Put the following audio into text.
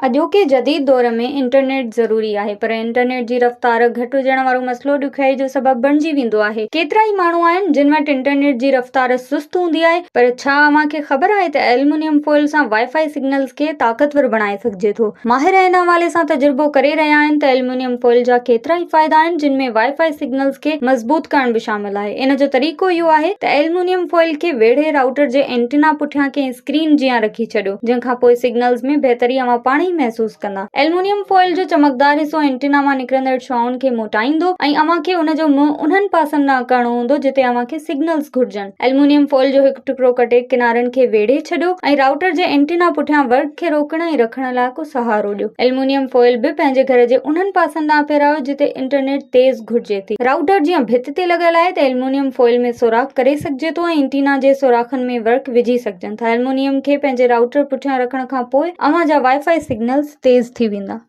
اڄوڪي جديد دور ۾ انٽرنيٽ ضروري آهي پر انٽرنيٽ جي رفتار گهٽ هجڻ وارو مسئلو ڏکيائي جو سبب بڻجي ويندو آهي. ڪيترائي ماڻهو آهن جن وٽ انٽرنيٽ جي رفتار سست هوندي آهي پر ڇا اوهان کي خبر آهي ته ايلومينيم فوائل سان وائي فائي سگنلز کي طاقتور بڻائي سگهجي ٿو. ماهر ان حوالي سان تجربو ڪري رهيا آهن ته ايلومينيم فوائل جا ڪيترائي فائدا آهن جن ۾ وائي فائي سگنلز کي مضبوط ڪرڻ به شامل آهي. ان جو طريقو اهو آهي ته ايلومينيم فوائل کي ويڙهي رائوٽر جي اينٽينا پٺيان ڪنهن اسڪرين جيان رکي ڇڏيو، جنهن کان پوء سگنلز ۾ بهتري اوهان پاڻ ئي محسوس ڪندا. ايلومينيم فوائل جو چمڪدار حصو اينٽينا مان نڪرندڙ شعاعن کي موٽائيندو ۽ اوهان کي ان جو منهن انهن پاسن ڏانهن ڪرڻو هوندو جتي اوهان کي سگنلز گهرجن. ايلومينيم فوائل جو هڪ ٽڪرو ڪٽي ڪنارن کي ويڙهي ڇڏيو ۽ رائوٽر جي اينٽينا پٺيان ورق کي روڪڻ ۽ رکڻ لاء ڪو سهارو ڏيو. ايلومينيم فوائل به پنهنجي گهر جي انهن پاسن ڏانهن ڦيرايو جتي انٽرنيٽ تيز گهرجي ٿي. رائوٽر جيئن ڀت تي لڳل آهي ته ايلومينيم فوائل ۾ سوراخ ڪري سگهجي ٿو ۽ اينٽينا جي سوراخن ۾ ورق وجهي سگهجن ٿا. ايلومينيم کي پنهنجي رائوٽر پٺيان رکڻ کان پوء اوهان جا وائي فائي سگنلز تيز ٿي ويندا.